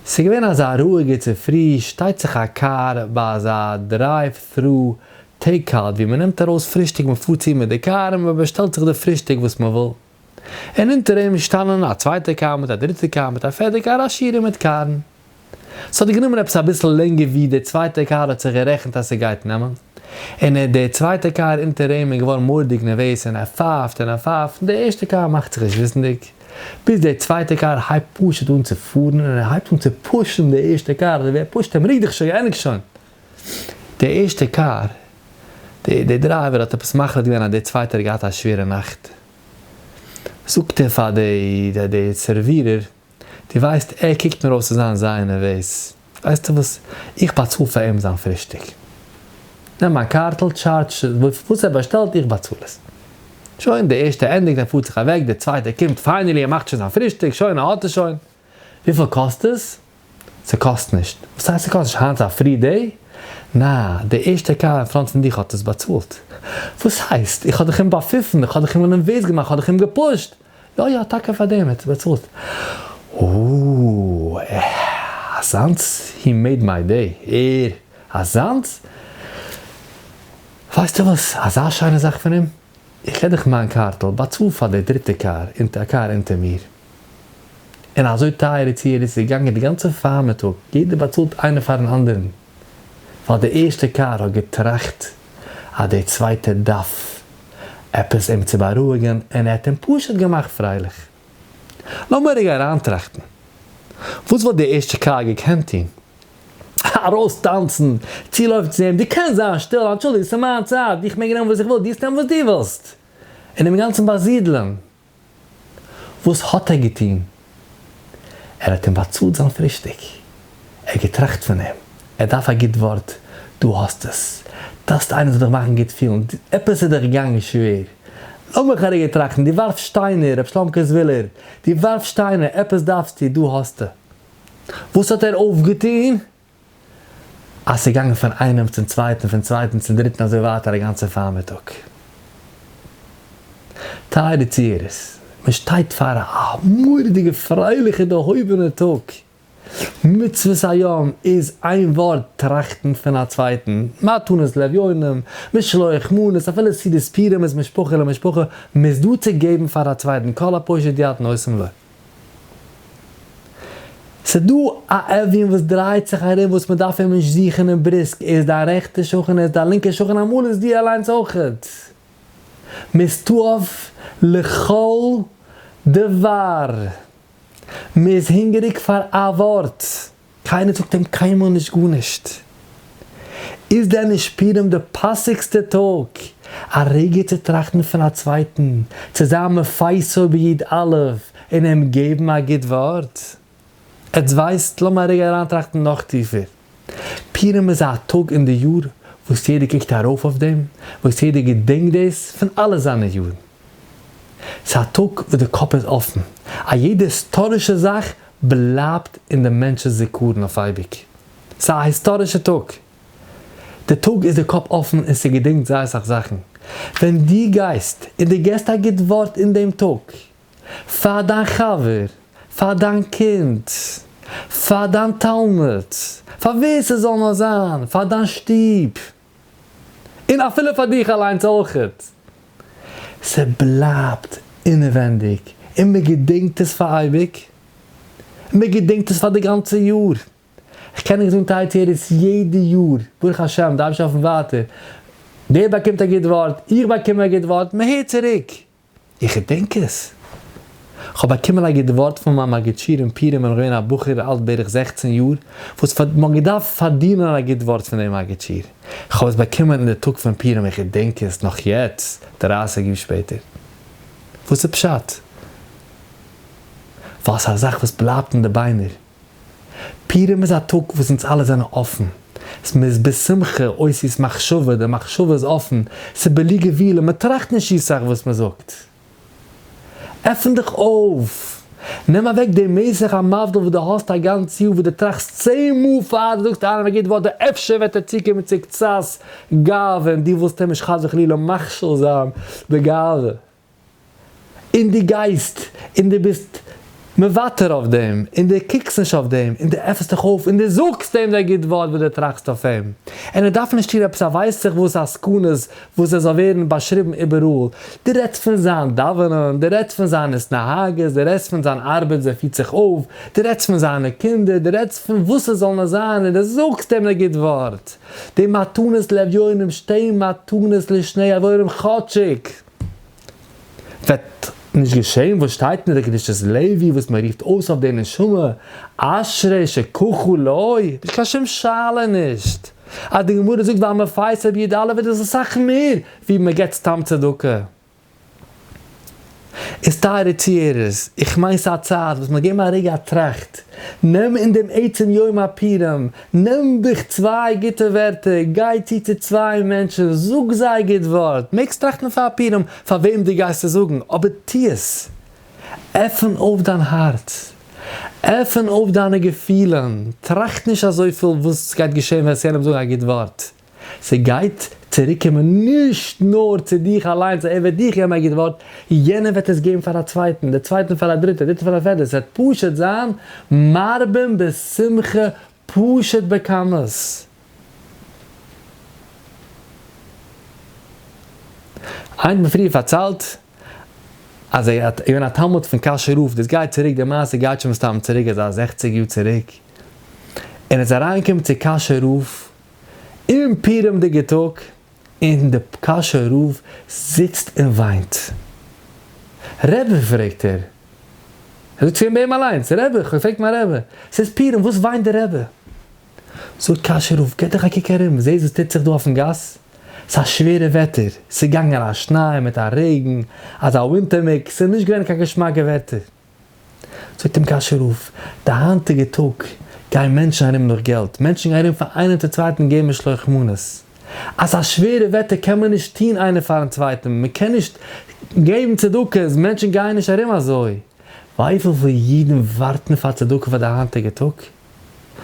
ס'איז געווען אזא רואיגע צופרי, שטייט זיך א קאר ביי אזא drive thru take out ווי מ'נעמט ארויס פרישטאג מ'פארט צו מיט די קאר און מ'באשטעלט זיך די פרישטאג וואס מ'וויל. און אונטער אים איז געשטאנען א צווייטע קאר מיט א דריטע קאר מיט א פערטע קאר א שורה מיט קארן. ס'האט גענומען עפעס אביסל לענגער ווי די צווייטע קאר האט זיך גערעכנט אז ס'גייט נעמען. און ער די צווייטע קאר אונטער אים איז געווארן מורא'דיג נערוועז און ער פייפט און ער פייפט און די ערשטע קאר מאכט זיך נישט וויסנדיג. ביז די צווייטע קאר הייבט פשוט אן צו פארן און ער הייבט אן צו push ן די ערשטע קאר אזוי ווי ער push ט אים רוק דיך שוין ענדיג שוין. די ערשטע קאר די די driver האט עפעס מחליט געווען אז די צווייטע האט געהאט א שווערע נאכט זאגט ער פאר די די סערווירער דו ווייסט ער קוקט מיר אויס צו זיין זייער נערוועז, ווייסטו וואס, איך באצאל פאר אים זיין פרישטאג. נעם מיין קארטל, charge וואס ער באשטעלט, איך באצאל עס. שוין, די ערשטע ענדיגט, ער פארט זיך אוועק, די צווייטע קומט, finally ער מאכט שוין זיין פרישטאג, שוין ער האט עס שוין. וויפיל קאסט עס? ס'קאסט נישט. וואס הייסט ס'קאסט נישט? היינט איז א free day? נעה, די ערשטע קאר אין front פון דיך האט עס באצאלט. וואס הייסט? איך האב דיך אים באפיפן, איך האב דיך אים נערוועז געמאכט, איך האב דיך אים גע push ט. יא יא טאקע פאר דעם האט ער באצאלט. אוי אזאנס he made my day ער אזאנס ווייסטו וואס אזא שיינע זאך פון אים איך געב דיך מיין קארטל באצאל פאר די דריטע קאר אונטער קאר אונטער מיר און אזוי טייערע צוהערער ס'איז געגאנגען די גאנצע פארמיטאג יעדער באצאלט איינער פארן אנדערן ווייל די ערשטע קאר האט געטראכט אז די צווייטע דארף עפעס אים צו בארואיגן און ער האט אים פשוט געמאכט פרייליך. לאמיר א רגע אריינטראכטן, וואס וואלט די ערשטע קאר געקענט טון? ארויסטאנצן, צולויפן צו אים, דו קענסט זיין שטיל, אנטשולדיגט, ס'איז מיין צייט, איך מעג נעמען וואס איך וויל, דו וועסט נעמען וואס דו ווילסט, און אים אינגאנצן באזידלען. וואס האט ער געטון? ער האט אים באצאלט זיין פרישטאג. ער האט געטראכט פון אים, ער דארף א גוט ווארט, דא האסט עס. דארפסט איינער זאל דיך מאכן גוט פילן, עפעס איז דיך געגאנגען שווער. לאמיך א רגע טראכטן, דו ווארפסט שטיינער, ר' שלומקע זוויהלער, דו ווארפסט שטיינער, עפעס דארפסטו, דא האסטו. וואס האט ער אויפגעטון? אז ס'איז געגאנגען פון איינעם צום צווייטן, פון צווייטן צום דריטן אזוי ווייטער א גאנצע פארמיטאג. טייערע צוהערערס, מען שטייט פאר א מורא'דיגע פרייליכע דערהויבענע טאג. מצוות היום איז איין ווארט, טראכטן פון א צווייטן, מתנות לאביונים, משלוח מנות, אפילו סעודת פורים איז משפחה למשפחה, מען איז דא צו געבן פאר א צווייטן, כל הפושט יד נותנים לו. ס'דא א אביון וואס דרייט זיך ארום וואס מ'דארף אים נישט זוכן אין בריסק, ער איז דיין רעכטע שכן, ער איז דיין לינקע שכן, אמאל איז דו אליינס אויכעט. מ'איז תאב לכל דבר. מ'איז הונגעריג פאר א ווארט. קיינער זאגט אים קיינמאל נישט גארנישט. איז דען נישט פורים די פאסיגסטע טאג א רגע צו טראכטן פון א צווייטן, צו זיין מפייסו ביד א' און אים געבן א גוט ווארט? עטס ווייסט, לאמיר א רגע אריינטראכטן נאך טיפער. פורים איז א טאג אין די יאר וואס יעדער קוקט ארויף אויף דעם, וואס יעדער געדענקט דאס פון אלע זיינע יארן. ס'איז א טאג וואס די קאפ איז אפן, א יעדע היסטארישע זאך בלייבט אין די מענטש'ס זיכרון אויף אייביג. ס'איז א היסטארישע טאג. די טאג איז די קאפ אפן און ס'געדענקט זייער סאך זאכן. ווען דו גייסט און דו געסט א גוט ווארט אין דעם טאג, פאר דיין חבר, פאר דיין קינד, פאר דיין תלמיד, פאר ווער ס'זאל נאר זיין, פאר דיין שטוב, און אפילו פאר דיך אליינס אויכעט. ס'בלייבט אינעווענדיג און מ'געדענקט עס פאר אייביג, מ'געדענקט עס פאר די גאנצע יאר. כ'קען נישט זאגן טייטש ער איז יעדע יאר, ברוך השם די אייבערשטער העלפן ווייטער, דער באקומט א גוט ווארט, איך באקום א גוט ווארט, מ'הערט צוריק. איך געדענק עס. כ'האב באקומען א גוט ווארט פון מיין מגיד שיעור אין פורים ווען כ'בין געווען א בחור אלט בערך 16 יאר, וואס פאר מ'האט געדארפט פארדינען א גוט ווארט פון דעם מגיד שיעור. כ'האב עס באקומען אין די טאג פון פורים איך געדענק עס נאך יעצט 30 יאר שפעטער. וואס איז פשט? ווייל ס'איז א זאך וואס בלייבט אין די ביינער. פורים איז א טאג וואס אונז אלע זענען אפן, מ'איז בשמחה, אותיות מחשבה, די מחשבה איז אפן, ס'איז בלי גבול און מ'טראכט נישט צו סאך וואס מ'זאגט. עפן דיך אויף! נעם אוועק די מסך המבדיל וואס דו האסט א גאנץ יאר וואס דו טראכסט צען מאל פאר דו זאגסט איינעם א גוט ווארט אפשר וועט ער צוקומען צו קצת גאווה און דו ווילסט אים נישט חס וחלילה מכשיל זיין בגאווה. און דו גייסט און דו ביסט. מוותר אויף דעם, און דו קוקסט נישט אויף דעם, און דו עפענסט דיך אויף און דו זאגסט אים די גוט ווארט וואס דו טראכסט אויף אים, און ער דארף נישט טון עפעס א ווייס איך וואס עסקנות וואס עס זאל ווערן באשריבן איבעראל, דו רעדסט פון זיין דאווענען, דו רעדסט פון זיין התנהגות, דו רעדסט פון זיין ארבעט ווי ער פירט זיך אויף, דו רעדסט פון זיינע קינדער, דו רעדסט פון וואס עס זאל נאר זיין און דו זאגסט אים די גוט ווארט, די מתנות לאביונים שתי מתנות לשני אברים כאטשיג. וועט נישט געשען וואס שטייט אין די קדושת לוי וואס מען רופט אויס אויף די נשמה אשרי שככה לו, נישט קיין שום שאלה נישט אז די גמרא זאגט והמפייסו בי"א וועט דאס אסאך מער ווי מען געבט סתם צדקה. איז טייערע צוהערערס, איך מיין ס'איז א צייט וואס מען געבן א רגע א טראכט, נעם אין דעם עצם יום הפורים, נעם דיך צוויי גוטע ווערטער, גיי צו צו צוויי מענטשן, זאג זיי א גוט ווארט, מעגסט טראכטן פאר פורים פאר וועם דו גייסט עס זאגן, אבער טו עס! עפן אויף דיין הארץ, עפן אויף דיינע געפילן, טראכט נישט אזויפיל וואס גייט געשען וועסט יענעם זאגן א גוט ווארט, ס'גייט צוריקקומען נישט נאר צו דיך אליינס, ער וועט דיך געבן א גוט ווארט, יענער וועט עס געבן פאר א צווייטן, דער צווייטן פאר א דריטער, דריטער פאר א פערטער, ס'וועט פשוט זיין מרבים בשמחה פשוט בכמות. איינער האט מיר פריער פארציילט אז ער איז געווען א תלמיד פון קאשוי רב, דאס גייט צוריק, די מעשה גייט שוין מסתם צוריק אזא זעכציג יאר צוריק, און ער איז אריינגעקומען צו קאשוי רב אין פורים'דיגע טאג, און די קאשוי רב זיצט און וויינט. רבי פרעגט ער, ער זאגט צו אים ביי אים אליינס, רבי, כ'האב געפרעגט מיין רבי, ס'איז פורים, וואס וויינט די רבי? זאגט קאשוי רב, גיב דיך א קוק ארום, זעסט וואס טוט זיך דא אויפן גאס? ס'איז א שווערע וועטער, ס'איז געגאנגען א שניי מיט א רעגן, אזא winter mix, ס'איז נישט געווען קיין געשמאקע וועטער. זאגט אים קאשוי רב, די היינטיגע טאג גייען מענטשן ארום נאך געלט, מענטשן גייען ארום פון איינעם צום צווייטן געבן משלוח מנות, אזא שווערע וועטער קען מען נישט טון איינער פארן צווייטן, מען קען נישט געבן צדקות, מענטשן גייען נישט ארום אזוי, וויפיל אידן ווארטן פאר צדקה פאר די היינטיגע טאג?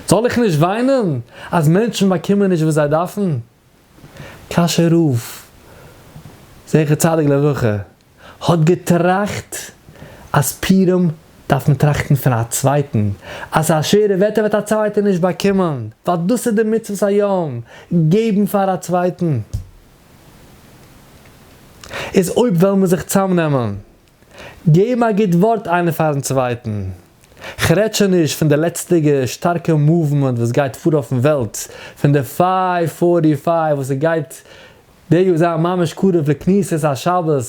זאל איך נישט וויינען אז מענטשן באקומען נישט וואס זיי דארפן? קאשוי רב זכר צדיק לברכה האט געטראכט אז פורים דארף מען טראכטן פון א צווייטן, אז א שווערע וועטער וועט א צווייטער נישט באקומען, ווייל דאס איז די מצוות היום, געבן פאר א צווייטן. איז אויב וועלן מיר זיך צאמנעמען, געבן א גוט ווארט איינער פארן צווייטן, כ'רעד שוין נישט פון די לעצטיגע שטארקע movement וואס גייט פאר אויפן וועלט, פון די five forty five וואס ס'גייט די יאר זיין ממש קרוב לכניסת השבת,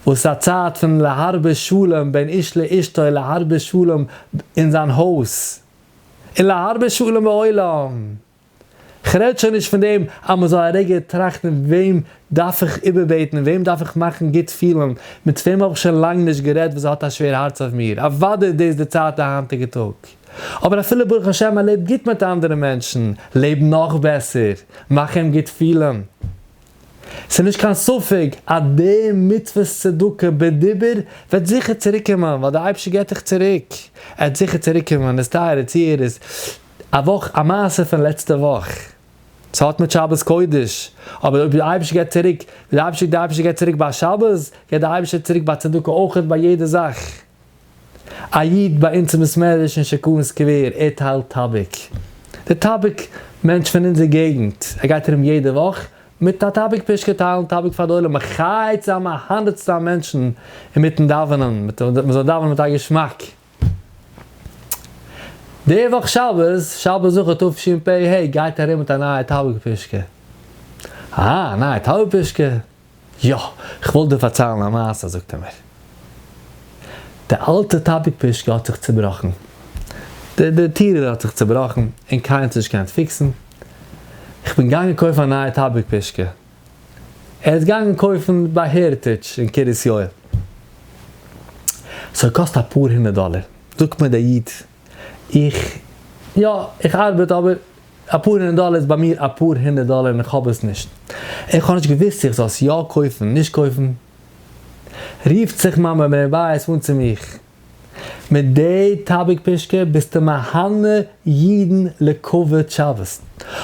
וואס איז א צייט פון להרבות שלום בין איש לאשתו, להרבות שלום אין זיין הויז, און להרבות שלום בעולם. כ'רעד שוין נישט פון דעם אז מ'זאל א רגע טראכטן וועם דארף איך איבערבעטן, וועם דארף איך מאכן גוט פילן, מיט וועם האב איך שוין לאנג נישט גערעדט וואס האט א שווער הארץ אויף מיר, אוודאי איז דאס די צייט די היינטיגע טאג. אבער אפילו ברוך השם מען לעבט גוט מיט אנדערע מענטשן, לעב נאך בעסער, מאך אים גוט פילן. ס'איז נישט קיין ספק אז די מצוות צדקה בדיבור וועט זיכער צוריקקומען, ווייל דער אייבערשטער געבט דיך צוריק, ער וועט זיכער צוריקקומען, איז טייערע צוהערערס, א וואך, א מעשה פון לעצטע וואך, ס'האט מיט שבת קודש, אבער אויב דער אייבערשטער געבט צוריק, ווי דער אייבערשטער געבט צוריק ביי שבת, געבט דער אייבערשטער צוריק ביי צדקה אויכעט ביי יעדע זאך. א איד ביי אונז אין בית מדרש אין שיכון סקווער, ער טיילט טאביק. דער טאביק מענטש פון אונזער געגנט, ער גייט ארום יעדע וואך מיט א טאביק פושקע טיילן טאביק פאר די עולם, מחיה צו זיין מהנה צו זיין מענטשן אינמיטן דאווענען, מען זאל דאווענען מיט א געשמאק. די וואך שבת, שבת זכור תשפ ה, גייט ארום מיט א נייע טאביק פושקע. אהא, א נייע טאביק פושקע? יא, כ'וואלט דיר פארציילן א מעשה, זאגט ער מיר. די אלטע טאביק פושקע האט זיך צובראכן. די די טירל האט זיך צובראכן און קיינער האט עס נישט געקענט פיקסן. כ'בין געגאנגען קויפן א נייע טאביק פושקע. ער איז געגאנגען קויפן ביי העריטעדזש אין קרית יואל. ס'האט געקאסט אפאר הונדערט דאלער. זאגט מיר דער איד, איך, יא, איך ארבעט אבער אפאר הונדערט דאלער איז ביי מיר אפאר הונדערט דאלער און איך האב עס נישט. איך האב נישט געוואוסט צו איך זאל עס יא קויפן, נישט קויפן. רופט זיך מיין בן בית אן צו מיך, מיט די טאביק פושקע ביסטו מהנה אידן לכבוד שבת.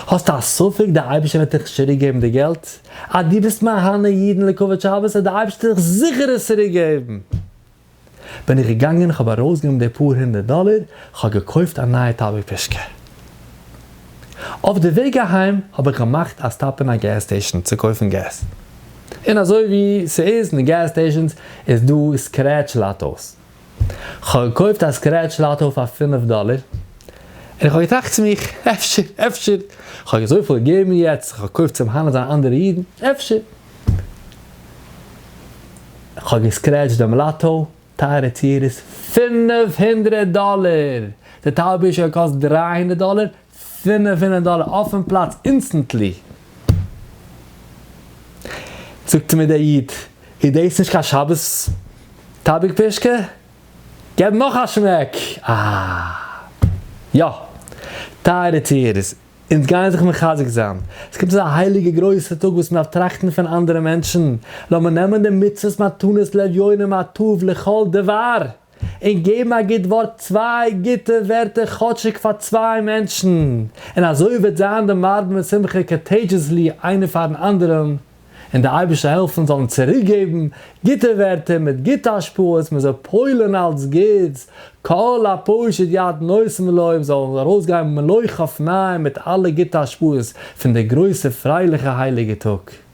האסטו א ספק די אייבערשטער וועט דיך נישט צוריק געבן די געלט? אז דו ביסט מהנה אידן לכבוד שבת וועט די אייבערשטער דיך זיכער עס צוריק געבן. בין איך געגאנגען איך האב ארויסגענומען די פאר הונדערט דאלער, כ'האב געקויפט א נייע טאביק פושקע. אויף די וועג אהיים האב איך געמאכט א stop אין א gas station צו קויפן געז. און אזוי ווי ס'איז אין די gas stations איז דא scratch lottos. כ'האב געקויפט א scratch lotto פאר פינף דאלער, און איך האב געטראכט צו מיך, אפשר, אפשר, כ'האב אזויפיל געגעבן יעצט, כ'האב געקויפט צו מהנה זיין אנדערע אידן, אפשר. כ'האב גע scratch ט דעם lotto, טייערע צוהערערס, 500 דאלער! די טאביק האט געקאסט 300 דאלער, 500 דאלער אויפן פלאץ instantly! זאגט צו מיר דער איד, איז דאס נישט קיין שבת טאביק פושקע? געב נאך א שמעק! אה! יא! טייערע צוהערערס, אונז גייען זיך מחזק זיין. עס קומט אזא הייליגע גרויסע טאג וואס מען דארף טראכטן פון אנדערע מענטשן. לאמיר נעמען די מצוות מתנות לאביונים מה טוב לכל דבר, און געבן א גוט ווארט צוויי גוטע ווערטער כאטשיג פאר צוויי מענטשן, און אזוי וועט זיין די מרבים בשמחה contagious איינער פארן אנדערן, און די אייבערשטער העלפן זאלן צוריק געבן גוטע ווערטער מיט גוטע השפעות, מען זאל פועל'ן אלץ גוטס, כל הפושט יד נושאים לו, מען זאל ארויסגיין מלוא חפניים מיט אלע גוטע השפעות פון די גרויסע פרייליכע הייליגע טאג.